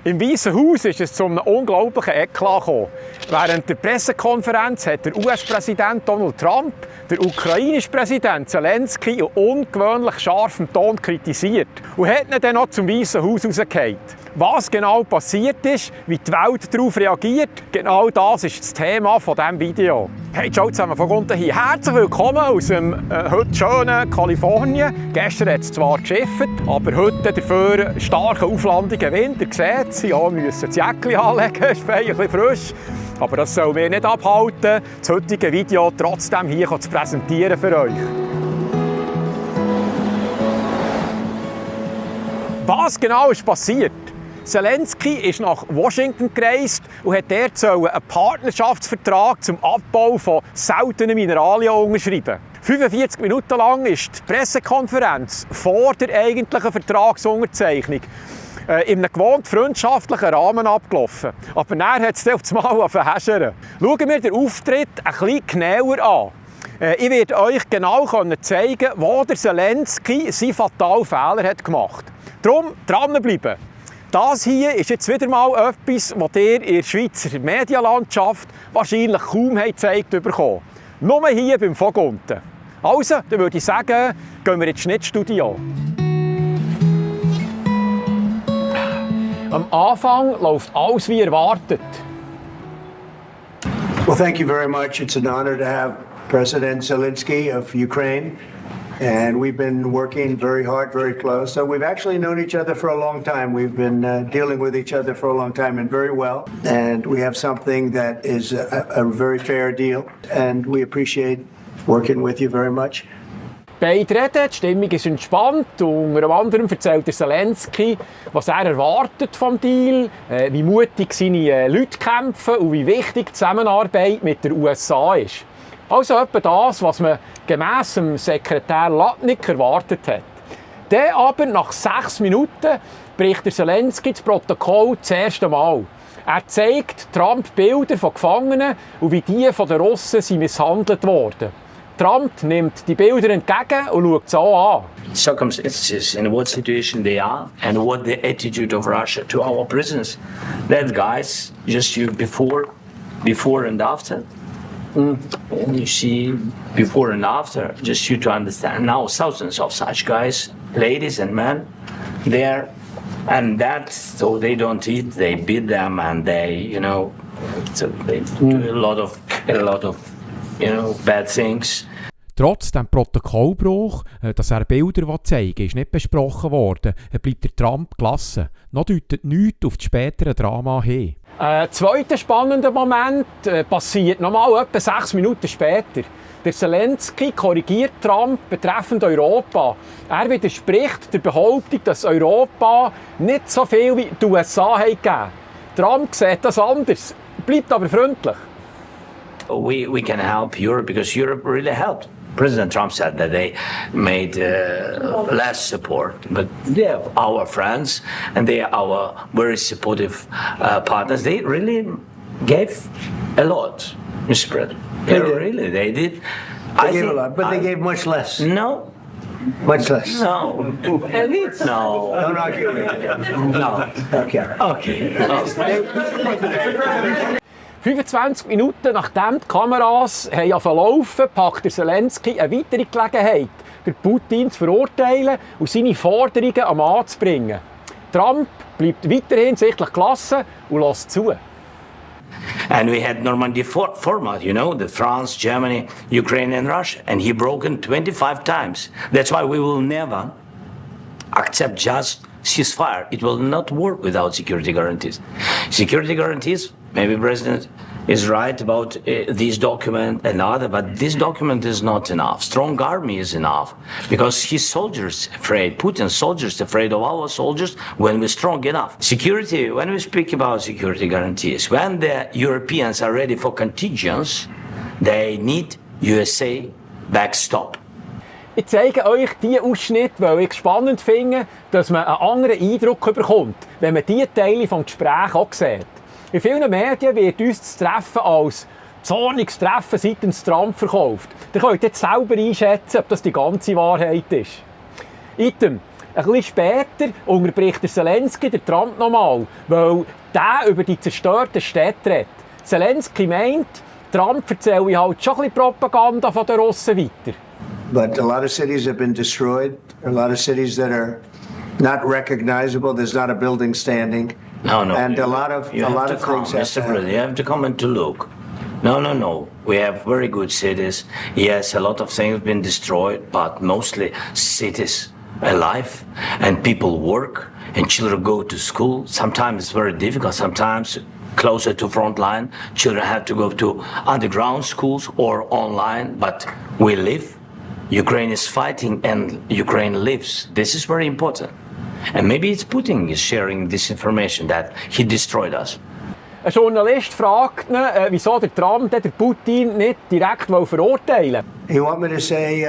Im Weißen Haus ist es zu einem unglaublichen Eklat gekommen. Während der Pressekonferenz hat der US-Präsident Donald Trump den ukrainischen Präsident Zelensky in ungewöhnlich scharfem Ton kritisiert und hat ihn dann noch zum Weißen Haus rausgehauen. Was genau passiert ist, wie die Welt darauf reagiert, genau das ist das Thema von diesem Video. Hey, ciao zusammen von unten hier. Herzlich willkommen aus dem heute schönen Kalifornien. Gestern hat es zwar geschifft, aber heute dafür starke auflandigen Wind. Ihr seht es, ja, wir müssen das Jäckchen anlegen, es ist ein bisschen frisch. Aber das soll mich nicht abhalten, das heutige Video trotzdem hier zu präsentieren für euch. Was genau ist passiert? Zelensky ist nach Washington gereist und hat dort einen Partnerschaftsvertrag zum Abbau von seltenen Mineralien unterschrieben. 45 Minuten lang ist die Pressekonferenz vor der eigentlichen Vertragsunterzeichnung in einem gewohnt freundschaftlichen Rahmen abgelaufen. Aber dann hat es dann auf das Mal angefangen. Schauen wir den Auftritt ein bisschen genauer an. Ich werde euch genau zeigen, wo der Zelensky seinen fatalen Fehler hat gemacht hat. Darum dranbleiben. Das hier ist jetzt wieder mal etwas, was ihr in der Schweizer Medienlandschaft wahrscheinlich kaum gezeigt bekommen. Nur hier beim Vogunten. Also, dann würde ich sagen, gehen wir ins Schnittstudio. Am Anfang läuft alles wie erwartet. Well, thank you very much. It's an honor to have President Zelensky of Ukraine. And we've been working very hard, very close. So we've actually known each other for a long time. We've been dealing with each other for a long time and very well. And we have something that is a very fair deal. And we appreciate working with you very much. Beide reden, die Stimmung ist entspannt und unter anderem erzählt der Zelensky, was er erwartet vom Deal, wie mutig seine Leute kämpfen und wie wichtig die Zusammenarbeit mit den USA ist. Also etwa das, was man gemäss dem Sekretär Latnik erwartet hat. Dann aber, nach 6 Minuten, bricht der Zelensky das Protokoll das erste Mal. Er zeigt Trump Bilder von Gefangenen und wie die von den Russen sind misshandelt wurden. Trump nimmt die Bilder entgegen und schaut sie auch an. Circumstances in what situation they are and what the attitude of Russia to our prisoners. That guys, just you before and after. And you see before and after, just you to understand. Now thousands of such guys, ladies and men, there, and that so they don't eat, they beat them, and they, so they do a lot of, bad things. Trotz dem Protokollbruch, dass er Bilder zeigen will, ist nicht besprochen worden. Bleibt der Trump gelassen. Noch deutet nichts auf das spätere Drama hin. Ein zweiter spannender Moment passiert nochmal etwa 6 Minuten später. Der Zelensky korrigiert Trump betreffend Europa. Er widerspricht der Behauptung, dass Europa nicht so viel wie die USA gegeben hat. Trump sieht das anders, bleibt aber freundlich. We can help Europe because Europe really helped. President Trump said that they made less support, but they are our friends and they are our very supportive partners. They really gave a lot, Mr. President. They did. They gave a lot, but they gave much less. No. Much less. No. No. Don't argue with me. No. Okay. 25 Minuten nachdem die Kameras laufen, packt der Zelensky eine weitere Gelegenheit, den Putin zu verurteilen und seine Forderungen am Mann zu bringen. Trump bleibt weiterhin sichtlich gelassen und lässt zu. And we had Normandy format, the France, Germany, Ukraine and Russia. And he broke it 25 times. That's why we will never accept just ceasefire. It will not work without security guarantees. Security guarantees, maybe President is right about this document and other, but this document is not enough. Strong army is enough because his soldiers afraid, Putin's soldiers afraid of our soldiers when we're strong enough. Security, when we speak about security guarantees, when the Europeans are ready for contingents, they need USA backstop. Ich zeige euch diese Ausschnitte, weil ich es spannend finde, dass man einen anderen Eindruck bekommt, wenn man diese Teile des Gesprächs auch sieht. In vielen Medien wird uns das Treffen als zorniges Treffen seitens Trump verkauft. Ihr könnt jetzt selber einschätzen, ob das die ganze Wahrheit ist. Item. Ein bisschen später unterbricht der Zelensky den Trump nochmal, weil der über die zerstörten Städte redet. Zelensky meint, Trump erzähle halt schon ein bisschen Propaganda von den Russen weiter. But a lot of cities have been destroyed. A lot of cities that are not recognizable. There's not a building standing. No. And a lot of you have to come, things have Mr. to happen. President. You have to come and to look. No. We have very good cities. Yes, a lot of things have been destroyed, but mostly cities alive and people work and children go to school. Sometimes it's very difficult. Sometimes closer to front line, children have to go to underground schools or online, but we live. Ukraine is fighting and Ukraine lives. This is very important. And maybe it's Putin is sharing this information that he destroyed us. Ein Journalist fragt ihn, wieso der Trump den Putin nicht direkt verurteilen will. You want me to say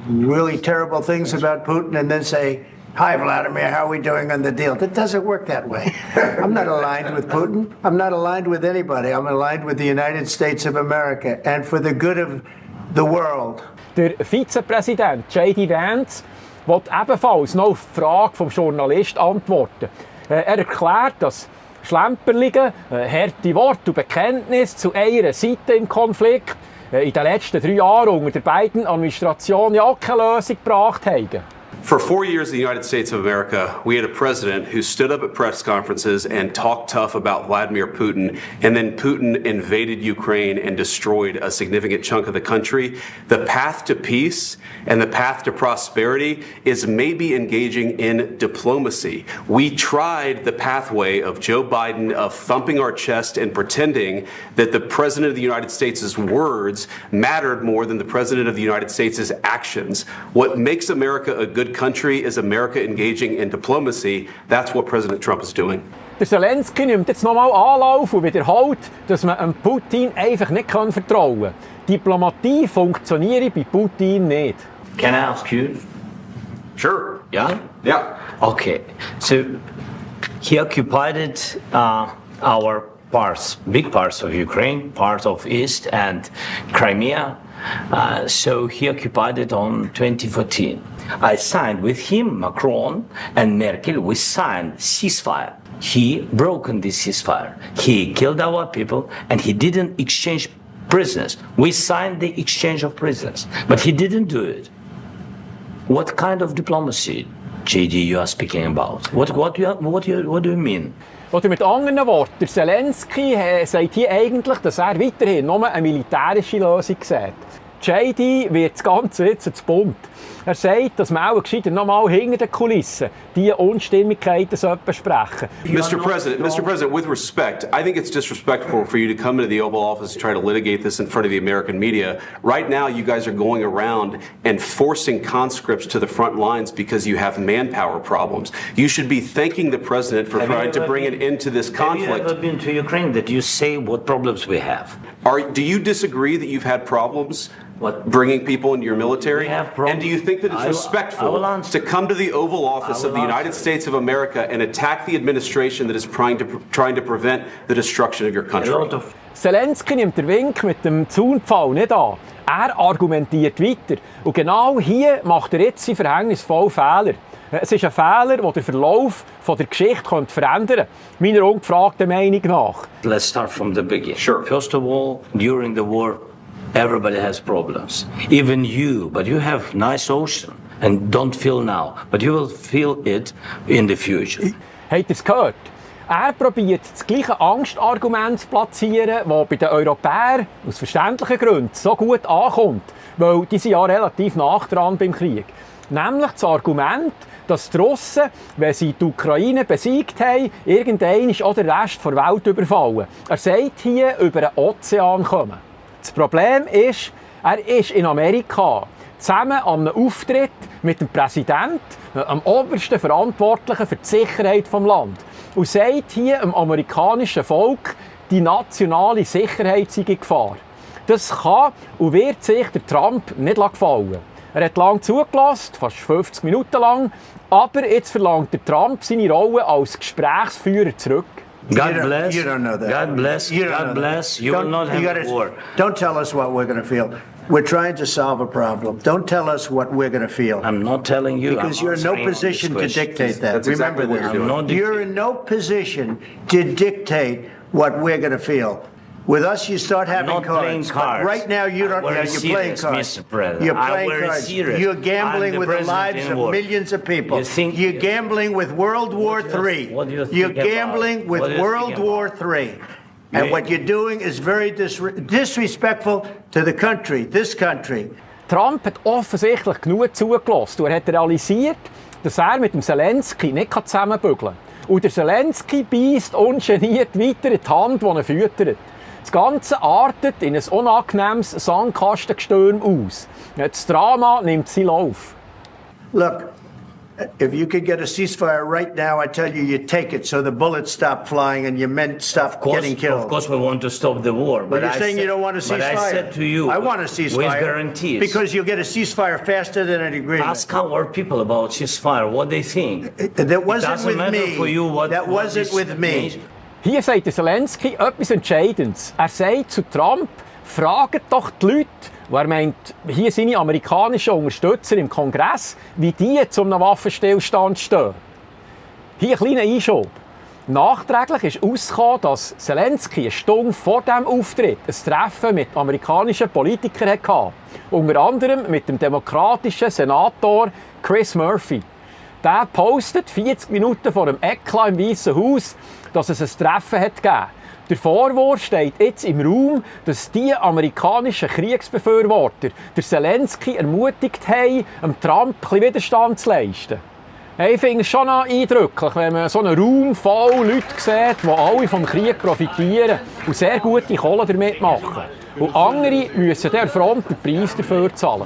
really terrible things about Putin and then say, "Hi, Vladimir, how are we doing on the deal?" That doesn't work that way. I'm not aligned with Putin. I'm not aligned with anybody. I'm aligned with the United States of America and for the good of the world. Der Vizepräsident J.D. Vance will ebenfalls noch auf die Frage vom Journalist antworten. Er erklärt, dass Schlemperlinge, harte Worte und Bekenntnisse zu einer Seite im Konflikt in den letzten 3 Jahren unter der Biden-Administration ja auch keine Lösung gebracht haben. For 4 years in the United States of America, we had a president who stood up at press conferences and talked tough about Vladimir Putin, and then Putin invaded Ukraine and destroyed a significant chunk of the country. The path to peace and the path to prosperity is maybe engaging in diplomacy. We tried the pathway of Joe Biden of thumping our chest and pretending that the President of the United States' words mattered more than the President of the United States' actions. What makes America a good country is America engaging in diplomacy. That's what President Trump is doing. Der Zelensky nimmt jetzt nochmal Anlauf und wiederholt, dass man Putin einfach nicht vertrauen kann. Diplomatie funktioniert bei Putin nicht. Can I ask you? Sure. Yeah? Yeah. Okay. So he occupied our parts, big parts of Ukraine, part of East and Crimea. So he occupied it on 2014. I signed with him, Macron and Merkel, we signed ceasefire. He broken this ceasefire. He killed our people and he didn't exchange prisoners. We signed the exchange of prisoners, but he didn't do it. What kind of diplomacy, JD, you are speaking about? What do you mean? Oder mit anderen Worten, der Zelensky sagt hier eigentlich, dass er weiterhin nur eine militärische Lösung sieht. JD wird das Ganze jetzt zu bunt. Er sagt, dass man auch gescheiter noch mal hinter den Kulissen diese Unstimmigkeiten besprechen sollte. Mr. President, with respect, I think it's disrespectful for you to come into the Oval Office and try to litigate this in front of the American media. Right now, you guys are going around and forcing conscripts to the front lines because you have manpower problems. You should be thanking the President for trying to bring an end to this conflict. Have you ever been to Ukraine that you say what problems we have? Do you disagree that you've had problems What? bringing people into your military? We have problems. And do you think that it's I respectful will answer. to come to the Oval Office of the United States of America and attack the administration that is trying to prevent the destruction of your A country? lot of Zelensky nimmt den Wink mit dem Zaunpfahl nicht an. Er argumentiert weiter. Und genau hier macht er jetzt seinen verhängnisvollen Fehler. Es ist ein Fehler, der den Verlauf der Geschichte verändern könnte, meiner ungefragten Meinung nach. Let's start from the beginning. Sure. First of all, during the war, everybody has problems. Even you, but you have nice ocean and don't feel now, but you will feel it in the future. Habt ihr es gehört? Er probiert das gleiche Angstargument zu platzieren, das bei den Europäern aus verständlichen Gründen so gut ankommt, weil die sind ja relativ nah dran beim Krieg. Nämlich das Argument, dass die Russen, wenn sie die Ukraine besiegt haben, irgendwann auch den Rest der Welt überfallen. Er sagt hier, über den Ozean kommen. Das Problem ist, er ist in Amerika zusammen an einem Auftritt mit dem Präsidenten, am obersten Verantwortlichen für die Sicherheit des Landes, und sagt hier dem amerikanischen Volk, die nationale Sicherheit sei in Gefahr. Das kann und wird sich der Trump nicht gefallen. Er hat lange zugelassen, fast 50 Minuten lang, aber jetzt verlangt der Trump seine Rolle als Gesprächsführer zurück. God bless. You don't know that. God bless. You don't God know bless. that. You will not have a war. Don't tell us what we're going to feel. We're trying to solve a problem. Don't tell us what we're going to feel. I'm not telling you. Because you're in no position to dictate that. That's Remember exactly what this. you're doing. You're in no position to dictate what we're going to feel. With us, you start having not playing cards. cards. But right now, you don't. I'm very You're playing serious, cards. Mr. President. You're I'm playing very cards. serious. You're I'm gambling the with the president lives in of war. millions of people. You think- You're gambling with World War III. What do you think You're about? gambling with What do you World think War about? III. And what you're doing is very disrespectful to the country, this country. Trump hat offensichtlich genug zugelassen und er hat realisiert, dass er mit dem Zelensky nicht zusammenbügeln kann. Und der Zelensky beisst ungeniert weiter in die Hand, die er füttert. Das Ganze artet in ein unangenehmes Sandkastengestürm aus. Das Drama nimmt seinen Lauf. Look, if you could get a ceasefire right now, I tell you, you take it so the bullets stop flying and your men stop getting killed. Of course, we want to stop the war. But you're saying you don't want a ceasefire. But I said to you, I want a ceasefire. with guarantees. Because you'll get a ceasefire faster than an agreement. Ask our people about ceasefire, what they think. That wasn't doesn't with matter me. for you what- That what wasn't this with me. means. Hier sagt der Zelensky etwas Entscheidendes. Er sagt zu Trump, fragt doch die Leute, und er meint hier seine amerikanischen Unterstützer im Kongress, wie die zu einem Waffenstillstand stehen. Hier ein kleiner Einschub. Nachträglich ist herausgekommen, dass Zelensky eine Stunde vor diesem Auftritt ein Treffen mit amerikanischen Politikern hatte. Unter anderem mit dem demokratischen Senator Chris Murphy. Der postet 40 Minuten vor dem Eklat im Weißen Haus, dass es ein Treffen hat gegeben. Der Vorwurf steht jetzt im Raum, dass die amerikanischen Kriegsbefürworter der Zelensky ermutigt haben, Trump ein bisschen Widerstand zu leisten. Ich finde es schon eindrücklich, wenn man so einen Raum voll Leute sieht, die alle vom Krieg profitieren und sehr gute Kohle damit machen. Und andere müssen der Front den Preis dafür zahlen.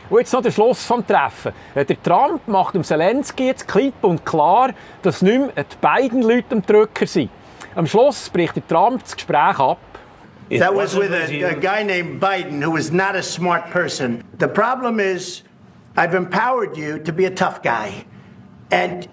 Und jetzt noch der Schluss vom Treffen. Der Trump macht dem Zelensky jetzt klipp und klar, dass nicht mehr die beiden Leute am Drücker sind. Am Schluss bricht der Trump das Gespräch ab. That was with a guy named Biden, who is not a smart person. The problem is, I've empowered you to be a tough guy. And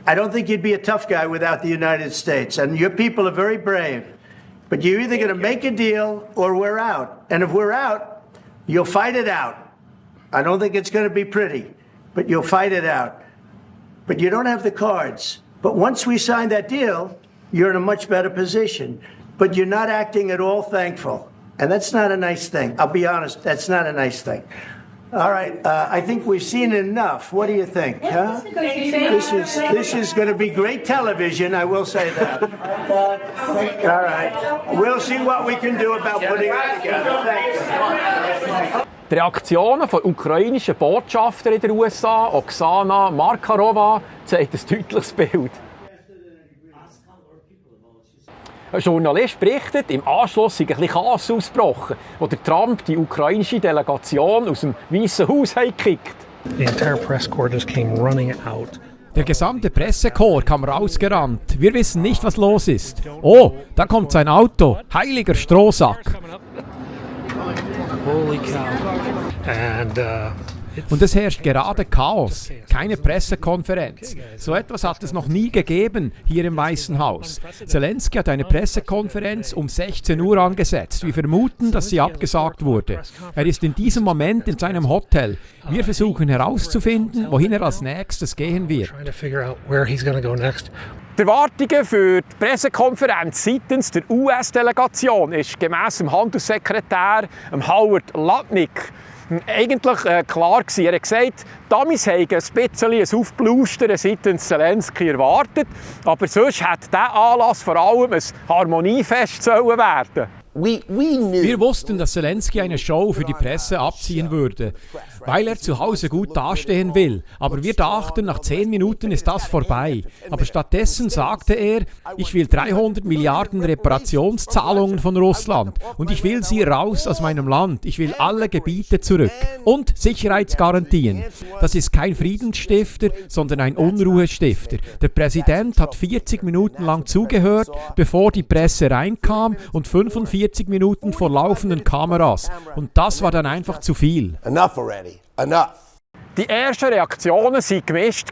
I don't think you'd be a tough guy without the United States. And your people are very brave. But you're either going to make a deal or we're out. And if we're out, you'll fight it out. I don't think it's going to be pretty, but you'll fight it out. But you don't have the cards. But once we sign that deal, you're in a much better position. But you're not acting at all thankful. And that's not a nice thing. I'll be honest, that's not a nice thing. All right, I think we've seen enough. What do you think? Huh? This is going to be great television, I will say that. All right, we'll see what we can do about putting it together. Thanks. Die Reaktionen der ukrainischen Botschafterin in den USA, Oksana Markarova, zeigen ein deutliches Bild. Ein Journalist berichtet, im Anschluss sei ein bisschen Chaos ausgebrochen, wo der Trump die ukrainische Delegation aus dem Weißen Haus gekickt. The entire press corps just came running out. Der gesamte Pressekorps kam rausgerannt. Wir wissen nicht, was los ist. Oh, da kommt sein Auto. Heiliger Strohsack. Holy cow. And Und es herrscht gerade Chaos. Keine Pressekonferenz. So etwas hat es noch nie gegeben hier im Weißen Haus. Zelensky hat eine Pressekonferenz um 16 Uhr angesetzt. Wir vermuten, dass sie abgesagt wurde. Er ist in diesem Moment in seinem Hotel. Wir versuchen herauszufinden, wohin er als nächstes gehen wird. trying to figure out where he's going to go next. Die Erwartungen für die Pressekonferenz seitens der US-Delegation ist gemäss dem Handelssekretär Howard Lutnick eigentlich klar gewesen. Er hat gesagt, Damis haben ein bisschen ein Aufblustern seitens Zelensky erwartet, aber sonst hätte dieser Anlass vor allem ein Harmoniefest werden. Wir wussten, dass Zelensky eine Show für die Presse abziehen würde, weil er zu Hause gut dastehen will. Aber wir dachten, nach 10 Minuten ist das vorbei. Aber stattdessen sagte er, ich will 300 Milliarden Reparationszahlungen von Russland und ich will sie raus aus meinem Land. Ich will alle Gebiete zurück und Sicherheitsgarantien. Das ist kein Friedensstifter, sondern ein Unruhestifter. Der Präsident hat 40 Minuten lang zugehört, bevor die Presse reinkam und 45 Minuten vor laufenden Kameras. Und das war dann einfach zu viel. Enough already. Enough. Die ersten Reaktionen waren gemischt.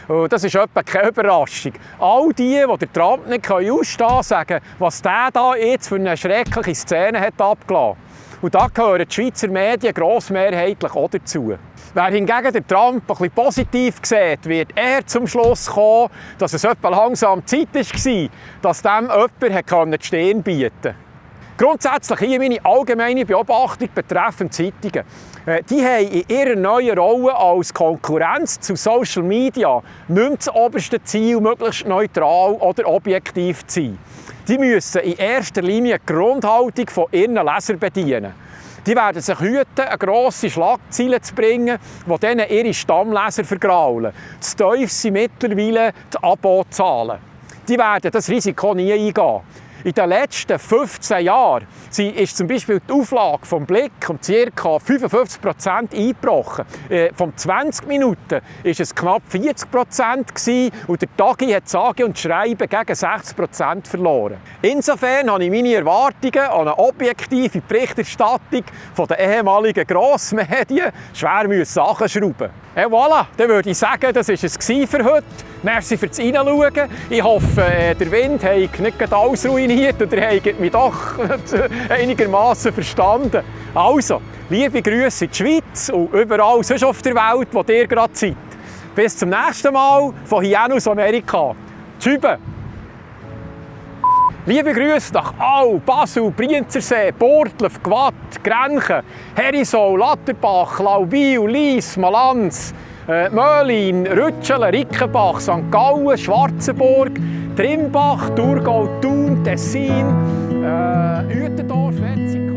Und das ist etwa keine Überraschung. All die den Trump nicht ausstehen können, sagen, was der da jetzt für eine schreckliche Szene hat abgelassen. Und da gehören die Schweizer Medien grossmehrheitlich auch dazu. Wer hingegen den Trump ein bisschen positiv sieht, wird eher zum Schluss kommen, dass es etwa langsam Zeit war, dass dem jemand die Stirn bieten konnte. Grundsätzlich hier meine allgemeine Beobachtung betreffend Zeitungen. Die haben in ihrer neuen Rolle als Konkurrenz zu Social Media nicht mehr das oberste Ziel, möglichst neutral oder objektiv zu sein. Die müssen in erster Linie die Grundhaltung von ihren Lesern bedienen. Die werden sich hüten, eine grosse Schlagzeile zu bringen, die denen ihre Stammleser vergraulen. Zu tief sind mittlerweile die Abozahlen. Die werden das Risiko nie eingehen. In den letzten 15 Jahren ist zum Beispiel die Auflage vom Blick um ca. 55% eingebrochen. Von 20 Minuten war es knapp 40% und der Tagi hat sage und schreibe gegen 60% verloren. Insofern habe ich meine Erwartungen an eine objektive Berichterstattung von den ehemaligen Grossmedien schwer nachschrauben. Et voilà, dann würde ich sagen, das war es für heute. Merci fürs Reinschauen. Ich hoffe, der Wind hat nicht alles ruiniert und ihr habt mich doch einigermaßen verstanden. Also, liebe Grüße in die Schweiz und überall sonst auf der Welt, wo ihr gerade seid. Bis zum nächsten Mal von hier aus Amerika. Tschüss. Liebe Grüße nach Au, Basel, Brienzersee, Burgdorf, Gwatt, Grenchen, Herisau, Latterbach, Lauwil, Lies, Malanz, Möhlin, Rütschelen, Rickenbach, St. Gallen, Schwarzenburg, Trimbach, Thurgau, Thun, Tessin, Uetendorf, Wetzikon.